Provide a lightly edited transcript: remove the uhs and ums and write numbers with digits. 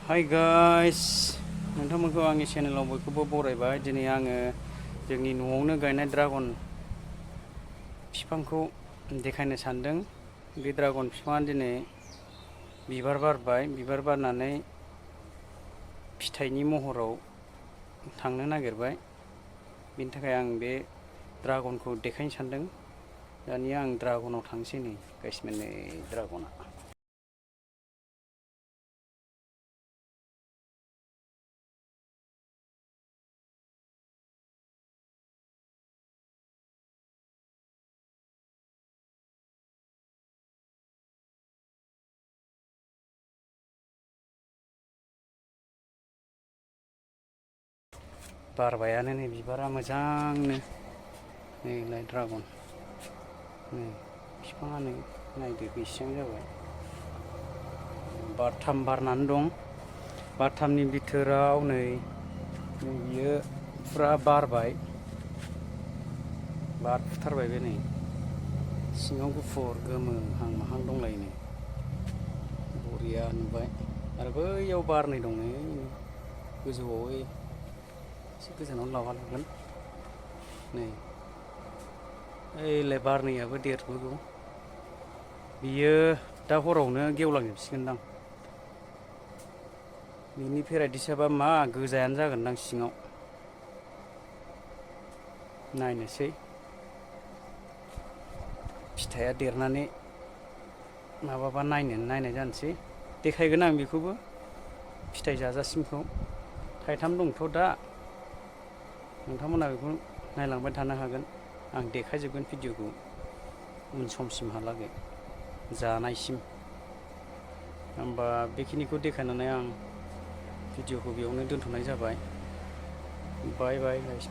Hi guys, नोंथांमोनखौ आंनि चेनेलाव बयखौबो बरायबाय। दिनै आङो जोंनि न'आवनो गायनाय ड्रागन बिफांखौ देखायनो सानदों। बे ड्रागन बिफाङा दिनै बिबार बारबाय, बिबार बारनानै फिथाइनि महराव थांनो नागिरबाय। बेनि थाखाय आं बे ड्रागनखौ देखायनो सानदों। दानिया आं ड्रागनाव थांसै। नै गाइस, नै ड्रागना। बारबायानो नै बिबारा मोजांनो। नैलाय ड्रागन, नै बिफाङा नै नायदो बेसेबां जाबाय। बारथाम बारनानै दं। बारथामनि बिथोराव नै बियो फुरा बारबाय, बारफुथारबाय। बे नै सिङाव गुफुर गोमोहां माहां दंलायो। नै बरिया नुबाय। आरो बैयाव बारनै दं, नै गोजौआव एसे गोजानाव लांगोन। नै ओइलाय बारनैयाबो देरबोगौ। बियो दा हरावनो गेवलांजोबसिगोनदां। बिनि भेराइटिसाबा मा गोजायानो जागोनदां सिङाव। नायनोसै फिथाइया देरनानै माबाबा नायनाय जानोसै। देखायगोन आं बेखौबो, फिथाइ जाजासिमखौ। थाइथाम दंथ' दा। नोंथांमोना बेखौ नायलांबाय थानो हागोन। आं देखायजोबगोन भिडिअखौ उन समसिमहालागै, जानायसिम। होमबा बेखिनिखौ देखायनानै आं भिडिअखौ बेयावनो दोनथ'नाय जाबाय। बाय बाय गाइस।